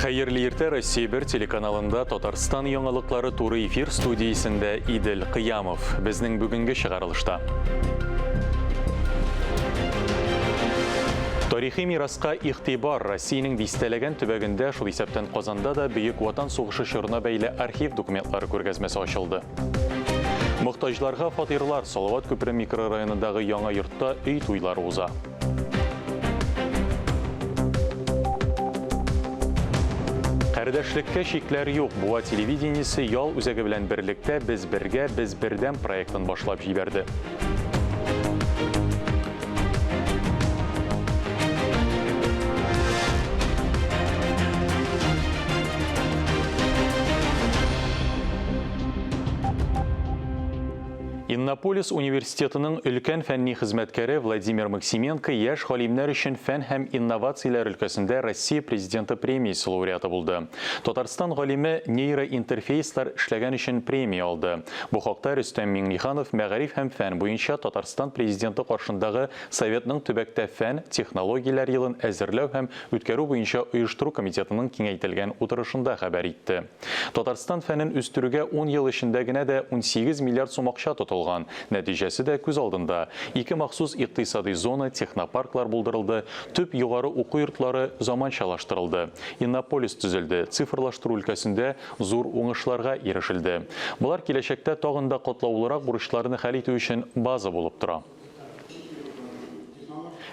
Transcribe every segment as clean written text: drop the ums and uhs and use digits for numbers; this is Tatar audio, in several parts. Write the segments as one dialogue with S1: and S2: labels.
S1: Хәерле иртә, Россия 1 телеканалында Татарстан яңалыклары туры эфир студиясендә Идел Кыямов. Безнең бүгенге чыгарылышта. Тарихи мираска игътибар Россиянең дистәләгән төбәгендә, шул исәптән Казанда да Бөек Ватан сугышы чорына бәйле архив документлары күргәзмәсе ачылды. Мохтаҗларга фатирлар Салават күпере микрорайонындагы яңа йортта өй туйлары уза. Кардәшлеккә чикләр юк. Буа телевидениесе ял үзәге белән берлектә Без бергә, без бердәм проектын башлап җибәрде. Иннополис университетының өлкән фәнни хезмәткәре Владимир Максименко яшь галимнәр өчен фән һәм инновацияләр өлкәсендә Россия Президенты премиясе лауреаты булды. Татарстан галиме нейроинтерфейслар эшләгән өчен премия алды. Бу хакта Рөстәм Миңнеханов мәгариф һәм фән буенча Татарстан Президенты каршындагы Советның төбәктә фән, технологияләр елын әзерләү һәм үткәрү буенча оештыру комитетының киңәйтелгән утырышында хәбәр итте. Татарстан фәнен үстерүгә ун ел эчендә генә дә 18 миллиард сум акча тотылган. Нәтиҗәсе дә күз алдында. Ике махсус икътисадый зона, технопарклар булдырылды, төп югары уку йортлары заманчалаштырылды, Иннополис төзелде, цифрлаштыру өлкәсендә зур уңышларга ирешелде. Болар киләчәктә тагын да катлаулырак бурычларны хәл итү өчен база булып тора.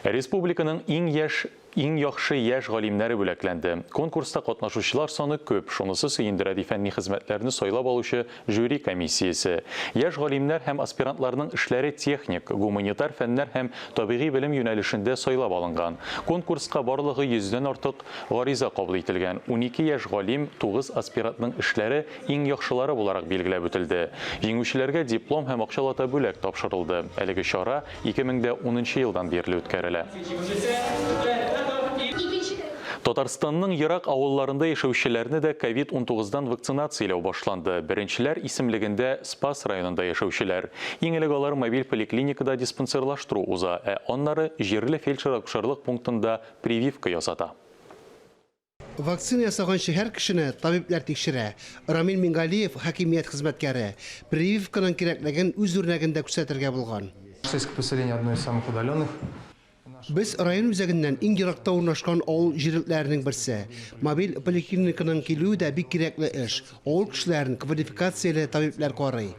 S1: Республиканың иң яшь Иң яхшы яшь галимнәре бүләкләнде. Конкурста катнашучылар саны күп, шунысы сөендерә, ди фәнни хезмәтләрне сайлап алучы жюри комиссиясе. Яшь галимнәр һәм аспирантларның эшләре техник, гуманитар фәннәр һәм табигый белем юнәлешендә сайлап алынган. Конкурска барлыгы йөздән артык гариза кабул ителгән. 12 яшь галим, 9 аспирантның эшләре иң яхшылары буларак билгеләп үтелде. Җиңүчеләргә диплом һәм акчалата бүләк тапшырылды. Әлеге чара 2010 елдан бирле үткәрелә. Татарстанның ерак авылларында яшәүчеләрне дә ковид-унтугыздан вакцинацияләү башланды. Беренчеләр исемлегендә Спас районында яшәүчеләр. Иң элек алар мобиль поликлиникада диспансерлаштыру уза, ә аннары җирле фельдшер-акушерлык пунктында прививка ясата.
S2: Вакцина ясаганчы һәр кешене табибләр тикшерә. Рамил Мингалиев, хакимият хезмәткәре, прививканың кирәклеген үз үрнәгендә күрсәтергә булган.
S3: Сельское поселение одно из самых удаленных.
S2: Без район үзәгеннән иң еракта урнашкан авыл җирлекләренең берсе. Мобиль поликлиниканың килүе дә бик кирәкле эш. Авыл кешеләрен квалификацияле табибләр карый.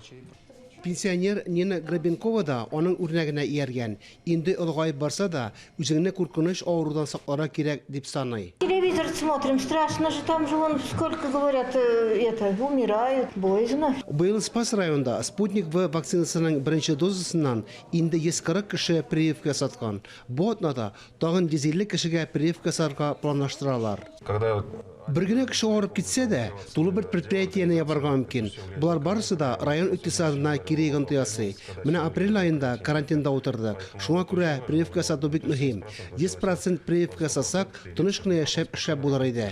S2: Пенсионер Нина Гребенкова да аның үрнәгенә ияргән. Инде олыгаеп барса да, үзеңне куркыныч авырудан сакларга кирәк, дип саный.
S4: Телевизор смотрим, страшно же, там же вон сколько говорят, это, умирают, боязно.
S2: Быел Спас районында Спутник V вакцинасының беренче дозасыннан инде 140 кеше прививка ясаткан. Бу атнада тагын 150 кешегә прививка ясарга планлаштыралар.
S3: Когда
S2: Бер генә кеше авырып китсә дә, тулы бер предприятиене ябарга мөмкин. Болар барысы да район икътисадына кире йогынты ясый. Менә апрель аенда карантинда утырдык. Шуңа күрә прививка ясату бик мөһим. 100 процент прививка ясасак, тыныч кына яшәп, эшләп булыр иде.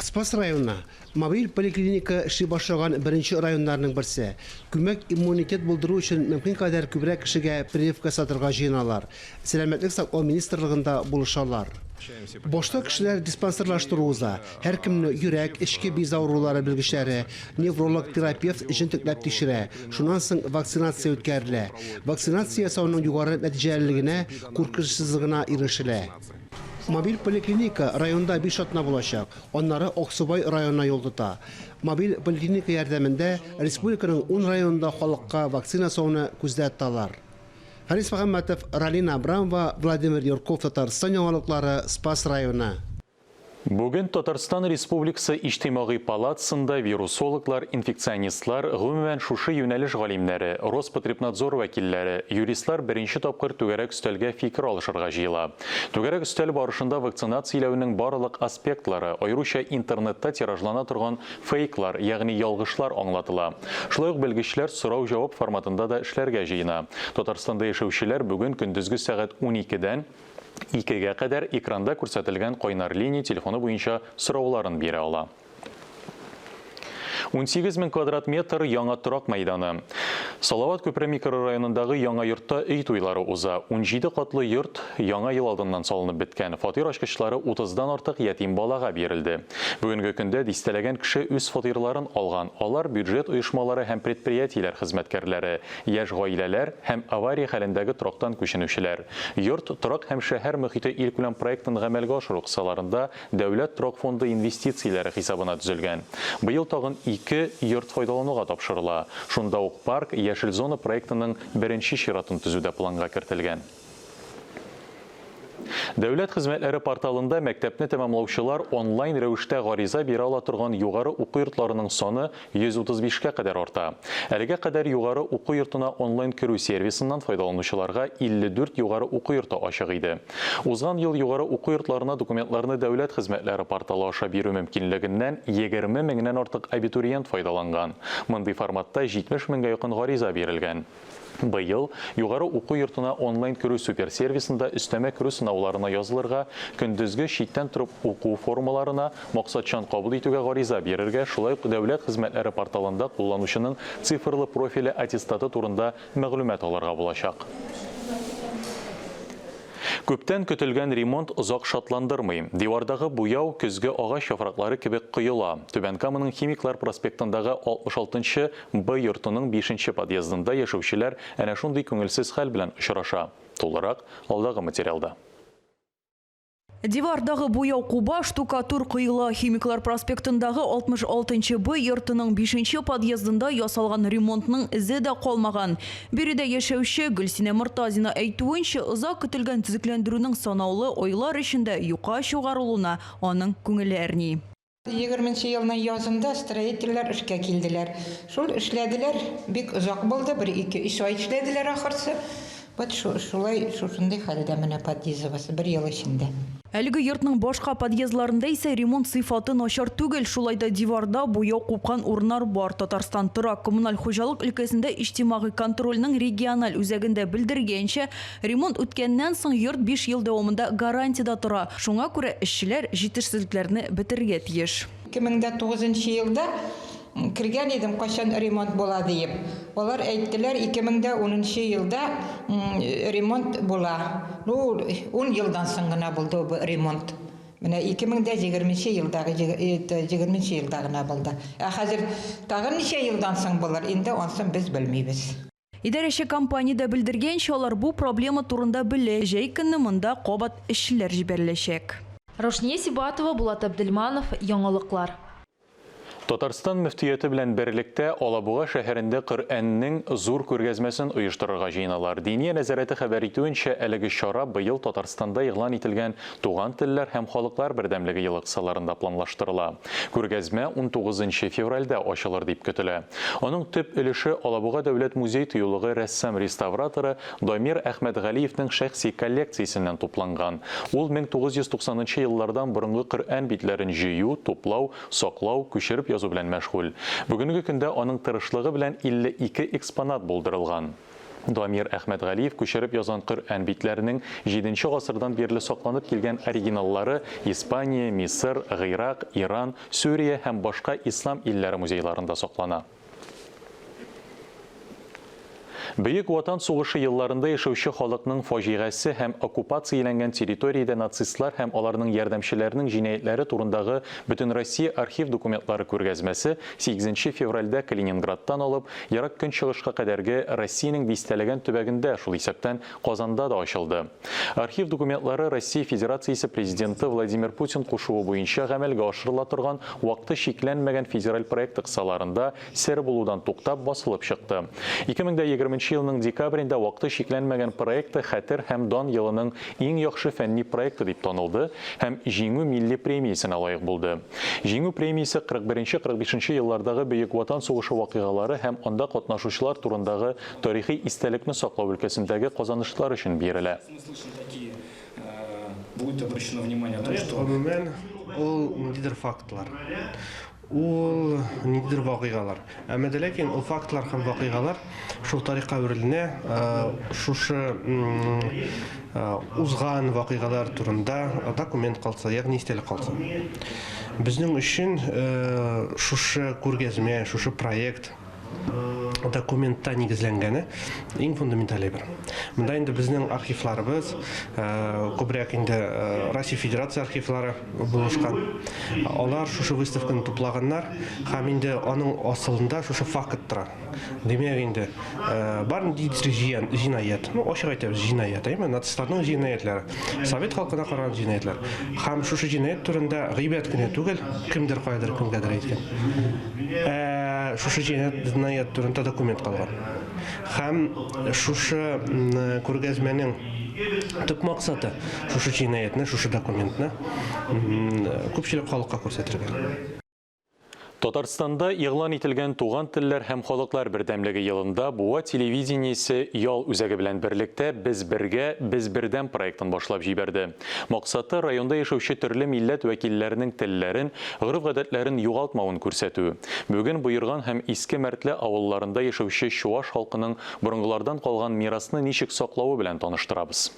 S2: Спас районы, мобиль поликлиника эшли башлаган беренче районнарның берсе. Күмәк иммунитет булдыру өчен мөмкин кадәр күбрәк кешегә прививка ясатырга җыеналар. Сәламәтлек саклау министрлыгында булышалар. Башта кешеләр диспансерлаштыру уза. Һәркемне йөрәк, эчке биз авырулары белгечләре, невролог, терапевт җентекләп тикшерә. Шуннан соң вакцинация үткәрелә. Вакцинация ясауның югары нәтиҗәлелегенә, куркынычсызлыгына ирешелә. Мобиль поликлиника районда биш атна булачак, аннары Аксубай районына юл тота. Мобиль поликлиника ярдәмендә республиканың ун районында халыкка вакцина ясауны күздә тоталар. Фәнис Мөхәммәтов, Ралина Абрамова, Владимир Юрков, Татарстан яңалыклары, Спас районы.
S1: Бүген Татарстан Республикасы Иҗтимагый палатасында вирусологлар, инфекционистлар, гомумән, шушы юнәлеш галимнәре, Роспотребнадзор вәкилләре, юристлар беренче тапкыр түгәрәк өстәлгә фикер алышырга җыела. Түгәрәк өстәл барышында вакцинацияләүнең барлык аспектлары, аеруча интернетта тиражлана торган Фейклар, ягъни ялгышлар аңлатыла. Шулай ук белгечләр сорау-җавап форматында да эшләргә җыена. Татарстанда яшәүчеләр бүген көндезге сәгать уникедән икегә кадәр экранда күрсәтелгән кайнар линия телефоны буенча сорауларын бирә ала. 18 мең квадрат метр яңа торак мәйданы. Салават күпере микрорайонындагы яңа йортта өй туйлары уза. 17 катлы йорт яңа ел алдыннан салынып беткән. Фатир ачкычлары 30-дан артык ятим балага бирелде. Бүгенге көндә дистәләгән кеше үз фатирларын алган. Алар бюджет оешмалары һәм предприятиеләр хезмәткәрләре, яшь гаиләләр һәм авария хәлендәге торактан күченүчеләр. Йорт Торак һәм шәһәр мөхите илкүләм проектын гамәлгә ашыру кысаларында Дәүләт торак фонды инвестицияләре хисабына төзелгән. Быел тагын ике йорт файдалануга тапшырыла. Шунда ук парк, яшел зона проектының беренче чиратын төзү дә планга кертелгән. Дәүләт хезмәтләре порталында мәктәпне тәмамлаучылар онлайн рәвештә гариза бирә ала торган югары уку йортларының саны 135 кә кадәр арта. Әлегә кадәр югары уку йортына онлайн керү сервисыннан файдаланучыларга 54 югары уку йорты ачык иде. Узган ел югары уку йортларына документларны дәүләт хезмәтләре порталы аша бирү мөмкинлегеннән 20 меңнән артык абитуриент файдаланган. Мондый форматта 70 меңгә якын гариза бирелгән. Быел югары уку йортына онлайн керү суперсервисында өстәмә керү сынауларына язылырга, көндезге читтән торып уку формаларына максатчан кабул итүгә гариза бирергә, шулай ук дәүләт хезмәтләре порталында кулланучының цифрлы профиле аттестаты турында мәгълүмат алырга булачак. Күптән көтелгән ремонт озак шатландырмый. Дивардагы буяу көзге агач яфраклары кебек коела. Түбән Каманың Химиклар проспектындагы 66 нчы Б йортының бишенче подъездында яшәүчеләр әнә шундый күңелсез хәл белән очраша. Тулырак, алдагы материалда.
S5: Дивардагы буяу куба, штукатур коела. Химиклар проспектындагы 66 нчы Б йортының бишенче подъездында ясалган ремонтның эзе дә калмаган. Биредә яшәүче Гөлсинә Мортазина әйтүенчә, озак көтелгән төзекләндерүнең санаулы айлар эчендә юкка чыгарылуына аның күңеле әрни.
S6: Егерменче елның язында строительләр эшкә килделәр. Шул эшләделәр, бик озак булды, бер ике-өч ай эшләделәр ахырсы. Вот шулай, шушындый хәлдә менә подъездыбыз бер ел эчендә.
S5: Әлеге йортның башка подъездларында исә ремонт сыйфаты начар түгел, шулай да диварда буяу купкан урыннар бар. Татарстан торак-коммуналь хуҗалык өлкәсендә иҗтимагый контрольнең региональ үзәгендә белдергәнчә, Ремонт үткәннән соң йорт биш ел дәвамында гарантиядә тора, шуңа күрә эшчеләр җитешсезлекләрне бетерергә тиеш.
S6: 2009 нчы елда кергән идем, кайчан ремонт була диеп. Алар әйттеләр, 2010 нчы елда ремонт була. Ну, ун елдан соң гына булды бу ремонт. Менә 2020 нче елдагы, 20 нче елда гына булды. Ә хәзер тагын ничә елдан соң булыр, инде ансын без белмибез.
S5: Идарәче компаниядә белдергәнчә, алар бу проблема турында белә, җәй көнне монда кабат эшчеләр җибәреләчәк.
S7: Раушния Сибатова, Булат Әбделманов, Яңалыклар.
S1: Татарстан мөфтияте белән берлектә Алабуга шәһәрендә Коръәннең зур күргәзмәсен оештырырга җыеналар. Диния нәзарәте хәбәр итүенчә, әлеге чара быел Татарстанда игълан ителгән Туган телләр һәм халыклар бердәмлеге елы кысаларында планлаштырыла. Күргәзмә унтугызынчы февральдә ачылыр дип көтелә. Аның төп өлеше Алабуга дәүләт музей-тыюлыгы рәссам-реставраторы Дамир Әхмәтгалиевнең шәхси коллекциясеннән тупланган. Ул 1990 нчы еллардан борынгы Коръән битләрен җыю, туплау, саклау, күчереп язу белән мәшгуль. Бүгенге көндә аның тырышлыгы белән 52 экспонат булдырылган. Дамир Әхмәтгалиев күчереп язган Коръән битләренең җиденче гасырдан бирле сакланып килгән оригиналлары Испания, Мисыр, Гыйрак, Иран, Сүрия һәм башка ислам илләре музейларында саклана. Бөек Ватан сугышы елларында яшәүче халыкның фаҗигасе һәм оккупацияләнгән территориядә нацистлар һәм аларның ярдәмчеләренең җинаятьләре турындагы Бөтенроссия архив документлары күргәзмәсе сигезенче февральдә Калининградтан алып Ерак Көнчыгышка кадәрге Россиянең дистәләгән төбәгендә, шул исәптән Казанда да ачылды. Архив документлары Россия Федерациясе Президенты Владимир Путин кушуы буенча гамәлгә ашырыла торган вакыты чикләнмәгән федераль проекты кысаларында сер булудан туктап басылып чыкты. 2020 нче елның декабрендә вакыты чикләнмәгән проекты Хәтер һәм дан елының иң яхшы фәнни проекты дип танылды һәм Җиңү милли премиясенә лаек булды. Җиңү премиясе 41 нче-45 нче еллардагы Бөек Ватан сугышы вакыйгалары һәм анда катнашучылар турындагы тарихи истәлекне саклау өлкәсендәге казанышлар өчен бирелә.
S8: Гомумән, ул ниндидер фактлар. Ул ниндидер вакыйгалар. Әмма дә ләкин ул фактлар һәм вакыйгалар шул тарихка әвереленә, шушы узган вакыйгалар турында документ калса, ягъни истәлек калса. Безнең өчен шушы күргәзмә, шушы проект документта нигезләнгәне иң фундаменталь әйбер. Монда инде безнең архивларыбыз, күбрәк инде Россия Федерация архивлары булышкан. Алар шушы выставканы туплаганнар һәм инде аның асылында шушы факт тора. Димәк инде, бар ниндидер җинаять, ну, ачык әйтәбез, җинаять, әйме, нацистларның җинаятьләре, совет халкына караган җинаятьләр. Һәм шушы җинаять турында гыйбәт кенә түгел, кемдер каядыр кемгәдер әйткән. Ә шушы җинаять турында документ калган. Һәм шушы күргәзмәнең төп максаты шушы җинаятьне, шушы документны күпчелек халыкка күрсәтергә.
S1: Татарстанда игълан ителгән Туган телләр һәм халыклар бердәмлеге елында Буа телевидениесе ял үзәге белән берлектә Без бергә, без бердәм проектын башлап җибәрде. Максаты районда яшәүче төрле милләт вәкилләренең телләрен, гореф-гадәтләрен югалтмавын күрсәтү. Бүген Боерган һәм Иске Мәртле авылларында яшәүче чуаш халкының борынгылардан калган мирасны ничек саклавы белән таныштырабыз.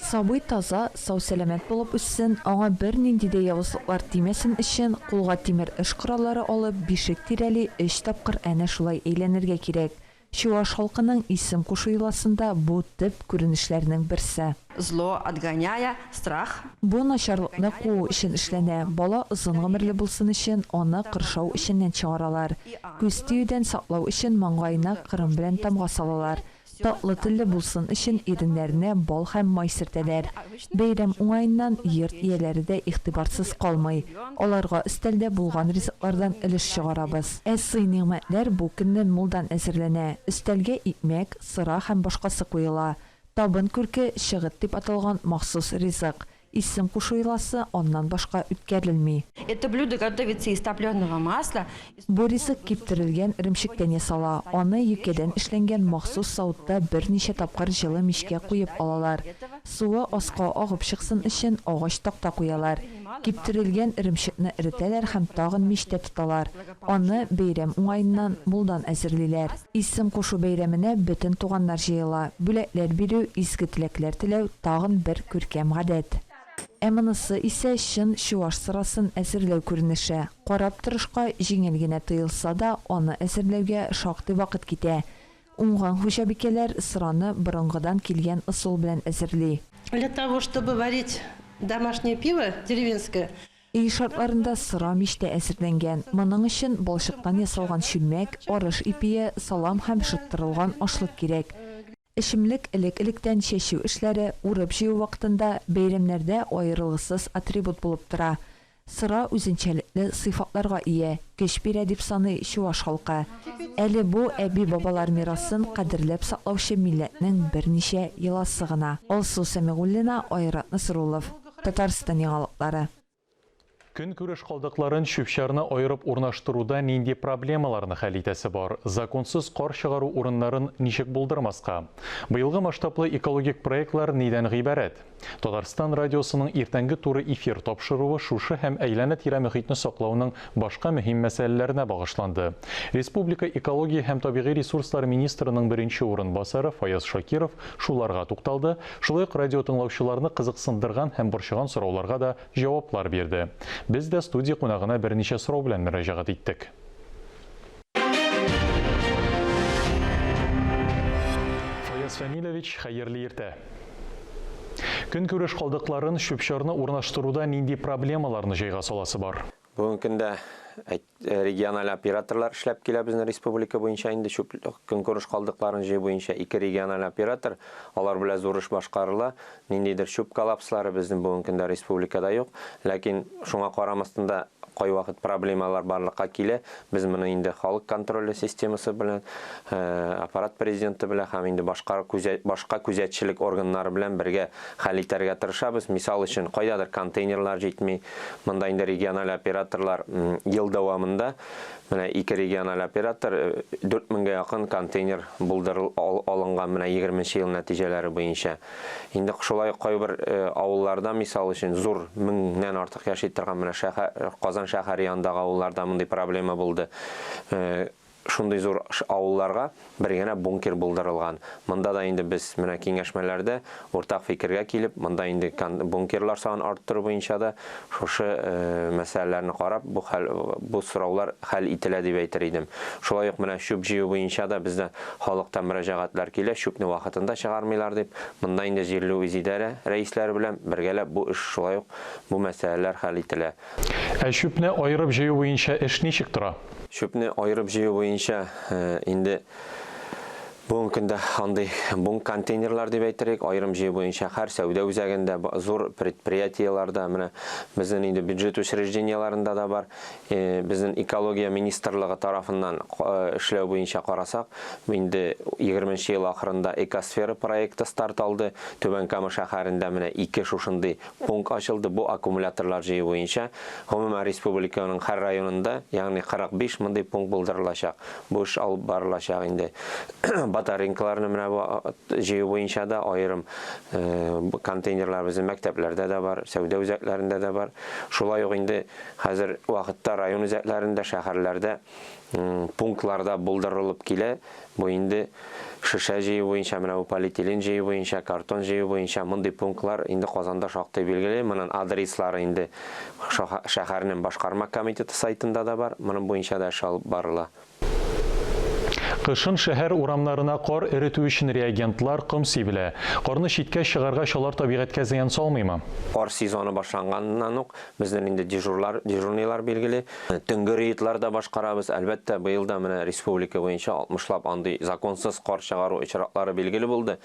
S7: Сабый таза, сау-сәламәт булып үссен, аңа бернинди дә явызлыклар тимәсен өчен, кулга тимер эш кораллары алып, бишек тирәли өч тапкыр әнә шулай әйләнергә кирәк. Чуаш халкының исем кушу йоласында бу төп күренешләрнең берсе.
S9: Зло отгоняя страх.
S7: Бу начарлыкны куу өчен эшләнә. Бала озын гомерле булсын өчен, аны кыршау эченнән чыгаралар. Күз тиюдән саклау өчен маңгаена кырым белән тамга салалар. Татлы телле булсын өчен иреннәренә бал һәм май сөртәләр. Бәйрәм уңаеннан йорт ияләре дә игътибарсыз калмый. Аларга өстәлдә булган ризыклардан өлеш чыгарабыз. Ә сый-нигъмәтләр бу көнне мулдан әзерләнә. Өстәлгә икмәк, сыра һәм башкасы куела. Табын күрке, чыгыт дип аталган махсус ризык. Исем кушу йоласы аннан башка үткәрелми.
S9: Это блюдо готовится из топленого масла.
S7: Бу ризык киптерелгән эремчектән ясала. Аны юкәдән эшләнгән махсус савытта берничә тапкыр җылы мичкә куеп алалар. Суы аска агып чыксын өчен агач такта куялар. Киптерелгән эремчекне эретәләр һәм тагын мичтә тоталар. Аны бәйрәм уңаеннан мулдан әзерлиләр. Исем кушу бәйрәменә бөтен туганнар җыела. Бүләкләр бирү, изге теләкләр теләү тагын бер күркәм гадәт. Ә монысы исә чын чуаш сырасын әзерләү күренеше. Карап торышка җиңел генә тоелса да, аны әзерләүгә шактый вакыт китә. Уңган хуҗабикәләр сыраны борынгыдан килгән ысул белән әзерли.
S10: Для того, чтобы варить домашнее пиво деревенское,
S7: Өй шартларында сыра мичтә әзерләнгән. Моның өчен балчыктан ясалган чүлмәк, арыш ипие, салам һәм шыттырылган ашлык кирәк. Эчемлек элек-электән чәчү эшләре, урып-җыю вакытында, бәйрәмнәрдә аерылгысыз атрибут булып тора. Сыра үзенчәлекле сыйфатларга ия, көч бирә, дип саный чуаш халкы. Әле бу әби-бабалар мирасын кадерләп саклаучы милләтнең берничә йоласы гына. Алсу Сәмигуллина, Айрат Насруллов. Татарстан яңалыклары.
S1: Көнкүреш калдыкларын чүп-чарны аерып урнаштыруда нинди проблемаларны хәл итәсе бар? Законсыз кар чыгару урыннарын ничек булдырмаска? Быелгы масштаблы экологик проектлар нидән гыйбарәт? Татарстан радиосының иртәнге туры эфир тапшыруы шушы һәм әйләнә-тирә мөхитне саклауның башка мөһим мәсьәләләренә багышланды. Республика экология һәм табигый ресурслар министрының беренче урынбасары Фаяз Шакиров шуларга тукталды, шулай ук радио тыңлаучыларны кызыксындырган һәм борчыган сорауларга да җаваплар бирде. Без дә студия кунагына берничә сорау белән мөрәҗәгать иттек. Фаяз Фәнилович, хәерле иртә. Көнкүреш калдыкларын, чүп-чарны урнаштыруда нинди проблемаларны җайга саласы бар?
S11: Бүгенге көндә региональ операторлар эшләп килә безнең республика буенча инде чүп көнкүреш калдыкларын җыю буенча ике региональ оператор, алар белән зур эш башкарыла. Ниндидер чүп коллапслары безнең бүгенге көндә республикада юк. Ләкин шуңа карамастан да кайвакыт проблемалар барлыкка килә. Без моны инде халык контроле системасы белән, аппарат президенты белән һәм инде башка башка күзәтчелек органнары белән бергә хәл итәргә тырышабыз. Мисал өчен, кайдадыр контейнерлар җитми. Монда инде региональ операторлар ел ел дәвамында менә ике региональ оператор 4 меңгә якын контейнер булдырыл алынган менә 20 нче ел нәтиҗәләре буенча. Инде шулай ук кайбер авылларда, мисал өчен, зур меңнән артык яши торган менә шәһәр, Казан шәһәре янындагы авылларда мондый проблема булды. Шундый зур авылларга бер генә бункер булдырылган. Монда да инде без менә киңәшмәләрдә уртак фикергә килеп, монда инде бункерлар санын арттыру буенча да шушы мәсьәләләрне карап, бу хәл, бу сораулар хәл ителә дип әйтер идем. Шулай ук менә чүп җыю буенча да бездә халыктан мөрәҗәгатьләр килә, чүпне вакытында чыгармыйлар дип. Монда инде җирле үзидарә рәисләре белән бергәләп бу эш шулай ук бу мәсьәләләр хәл ителә.
S1: Ә чүпне аерып җыю буенча эш ничек тора?
S11: Чүпне аерып җыю буенча инде бүгенге көндә андый бунк-контейнерлар дип әйтерик, аерым җыю буенча һәр сәүдә үзәгендә, зур предприятиеләрдә, менә безнең инде бюджет учреждениеләрендә дә бар. Безнең экология министрлыгы тарафыннан эшләү буенча карасак, инде 20 нче ел ахырында Экосфера проекты старт алды. Түбән Кама шәһәрендә менә ике шушындый Пункт ачылды, бу аккумуляторлар җыю буенча. Гомумән, республиканың һәр районында, ягъни 45 мондый пункт булдырылачак. Бу эш алып барылачак инде. Батарейкаларны менә бу җыю буенча да аерым контейнерлар безнең мәктәпләрдә дә бар, сәүдә үзәкләрендә дә бар. Шулай ук инде хәзер вакытта район үзәкләрендә, шәһәрләрдә пунктларда булдырылып килә. Бу инде шешә җыю буенча, менә бу полиэтилен җыю буенча, картон җыю буенча мондый пунктлар инде Казанда шактый билгеле. Моның адреслары инде шәһәрнең башкарма комитеты сайтында да бар. Моның буенча да эш алып барыла.
S1: Кышын шәһәр урамнарына кар эретү өчен реагентлар, ком сибелә. Карны читкә чыгаргач, алар табигатькә зыян салмыймы?
S11: Кар сезоны башланганнан ук Безнең инде дежурлар, дежурныйлар билгеле. Төнге рейдлар да башкарабыз. Әлбәттә, быел да менә республика буенча 60 лап андый законсыз кар чыгару очраклары билгеле булды.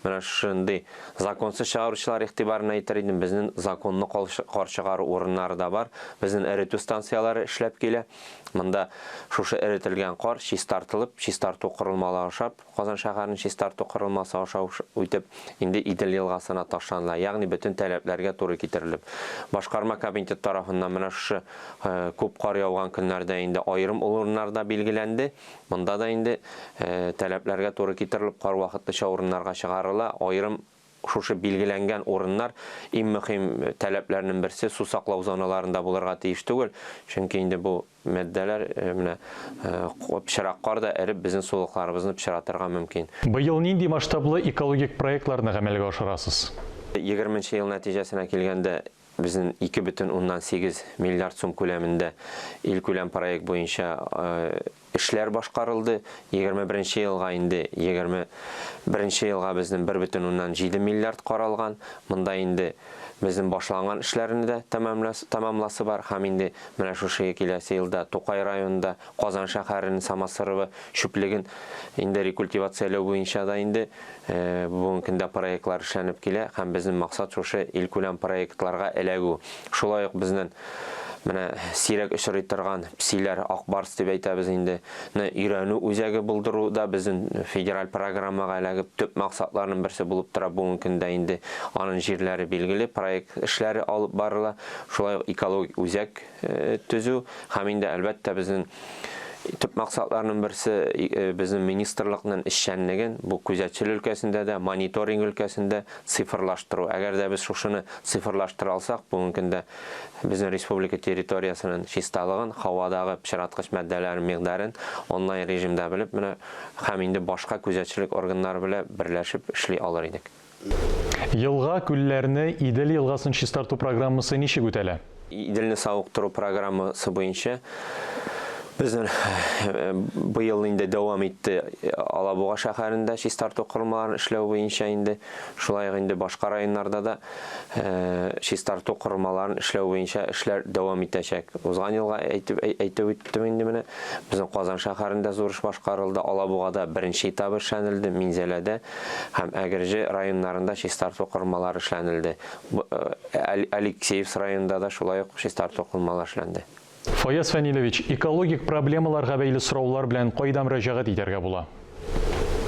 S11: Менә шушындый законсыз чыгаручылар игътибарына әйтер идем, безнең законлы кар чыгару урыннары да бар. Безнең эретү станцияләре эшләп килә. Монда шушы эретелгән кар чистартылып, чистарту корылмалары аша Казан шәһәрен чистарту корылмасы аша үтеп, инде Идел елгасына ташланыла, ягъни бөтен таләпләргә туры китерелеп. Башкарма комитет тарафыннан менә шушы күп кар яуган көннәрдә инде аерым урыннар да билгеләнде. Монда да инде таләпләргә туры китерелеп, кар вакытлыча урыннарга чыгарыла, аерым Шушы билгеләнгән урыннар иң мөһим таләпләрнең берсе су саклау зоналарында булырга тиеш түгел, чөнки инде бу матдәләр менә пычрак кар да эреп безнең сулыкларыбызны пычратырга мөмкин.
S1: Быел нинди масштаблы экологик проектларны гамәлгә ашырасыз?
S11: Егерменче ел нәтиҗәсенә килгәндә, безнең 2,8 миллиард сум күләмендә илкүләм проект буенча Эшләр башкарылды. 21 нче елга инде 21 нче елга безнең 1,7 миллиард каралган. Монда инде безнең башланган эшләрне дә тәмамласы бар һәм инде менә шушы киләсе елда Тукай районында Казан шәһәренең Самосырово чүплеген инде рекультивацияләү буенча да инде бүгенге көндә проектлар эшләнеп килә һәм безнең максат шушы илкүләм проектларга эләгү. Шулай ук безнең менә сирәк очрый торган песиләр, ак барс дип әйтәбез инде, ны өйрәнү үзәге булдыру да безнең федераль программага эләгеп, төп максатларның берсе булып тора бүгенге көндә инде аның җирләре билгеле, проект эшләре алып барыла. Шулай ук экологик үзәк төзү һәм инде, әлбәттә, безнең Төп максатларның берсе безнең министрлыкның эшчәнлеген бу күзәтчел өлкәсендә дә, мониторинг өлкәсендә цифрлаштыру. Әгәр дә без шушыны цифрлаштыра алсак, бүгенге көндә безнең республика территориясенең чисталыгын, һавадагы пычраткыч матдәләрнең микъдарын онлайн режимда белеп, менә һәм инде башка күзәтчелек органнары белән берләшеп эшли алыр идек.
S1: Елга, күлләрне, Идел елгасын чистарту программасы ничек үтәлә?
S11: Иделне савыктыру программасы буенча безнең быел инде дәвам итте Алабуга шәһәрендә чистарту корылмаларын эшләү буенча инде, шулай ук инде башка районнарда да чистарту корылмаларын эшләү буенча эшләр дәвам итәчәк. Узган елга әйтеп әйтеп үттем инде менә, безнең Казан шәһәрендә зур эш башкарылды, Алабугада беренче этабы эшләнелде, Минзәләдә һәм Әгерҗе районнарында чистарту корылмалары эшләнелде. Алексеевск районында да шулай ук чистарту корылмалары эшләнде.
S1: Фаяз Фәнилович, экологик проблемаларга бәйле сораулар белән кайда мөрәҗәгать итәргә була?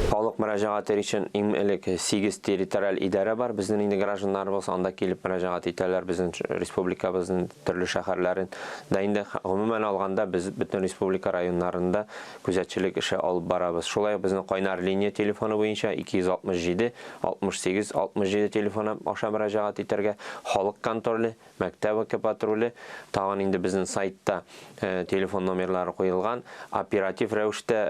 S11: Халык мөрәҗәгать өчен иң элек 8 территориаль идарә бар. Безнең инде гражданнарыбыз анда килеп мөрәҗәгать итәләр. Безнең республикабызның төрле шәһәрләрен дә инде гомумән алганда без бөтен республика районнарында күзәтчелек эше алып барабыз. Шулай ук безнең кайнар линия телефоны буенча 267 68 67 телефоны аша мөрәҗәгать итәргә, халык контроле, мәктәп экопатруле, тагын инде безнең сайтта телефон номерлары куелган, оператив рәвештә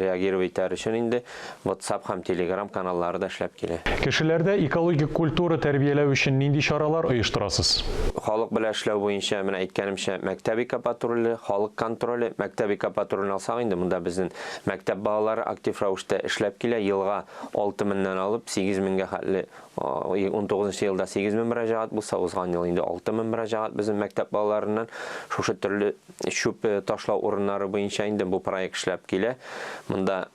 S11: реагировать итәр өчен инде WhatsApp һәм Telegram каналлары да эшләп килә.
S1: Кешеләрдә экологик культура тәрбияләү өчен нинди чаралар оештырасыз?
S11: Халык белән эшләү буенча, менә әйткәнемчә, мәктәп экопатруле, халык контроле. Мәктәп экопатрулен алсак инде, монда безнең мәктәп балалары актив рәвештә эшләп килә. Елга 6 меңнән алып 8 меңгә хәтле 19 елда 8 мең мөрәҗәгать булса, узган ел инде 6 мең мөрәҗәгать безнең мәктәп балаларыннан шушы төрле чүп ташлау урыннары буенча инде бу проект эшләп килә. Монда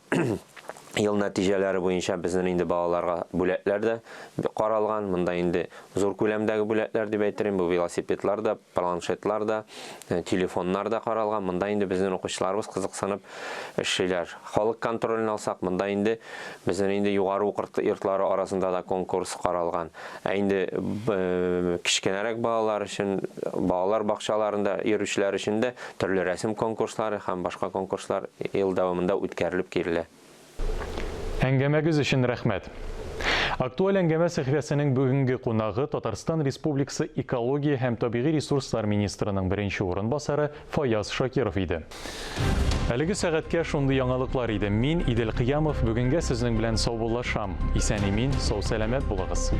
S11: ел нәтиҗәләре буенча безнең инде балаларга бүләкләр дә каралган. Монда инде зур күләмдәге бүләкләр дип әйтер идем. Бу велосипедлар да, планшетлар да, телефоннар да каралган. Монда инде безнең укучыларыбыз кызыксынып эшлиләр. Халык контролен алсак, монда инде безнең инде югары уку йортлары арасында да конкурс каралган. Ә инде кечкенәрәк балалар өчен, балалар бакчаларында йөрүчеләр өчен дә төрле рәсем конкурслары һәм башка конкурслар ел дәвамында үткәрелеп килә.
S1: Әңгәмәгез өчен рәхмәт. Актуаль әңгәмә сәхифәсенең бүгенге кунагы Татарстан Республикасы экология һәм табигый ресурслар министрының беренче урынбасары Фаяз Шакиров иде. Әлеге сәгатькә шундый яңалыклар иде. Мин, Идел Кыямов, бүгенгә сезнең белән саубуллашам. Исән-имин, сау-сәламәт булыгыз.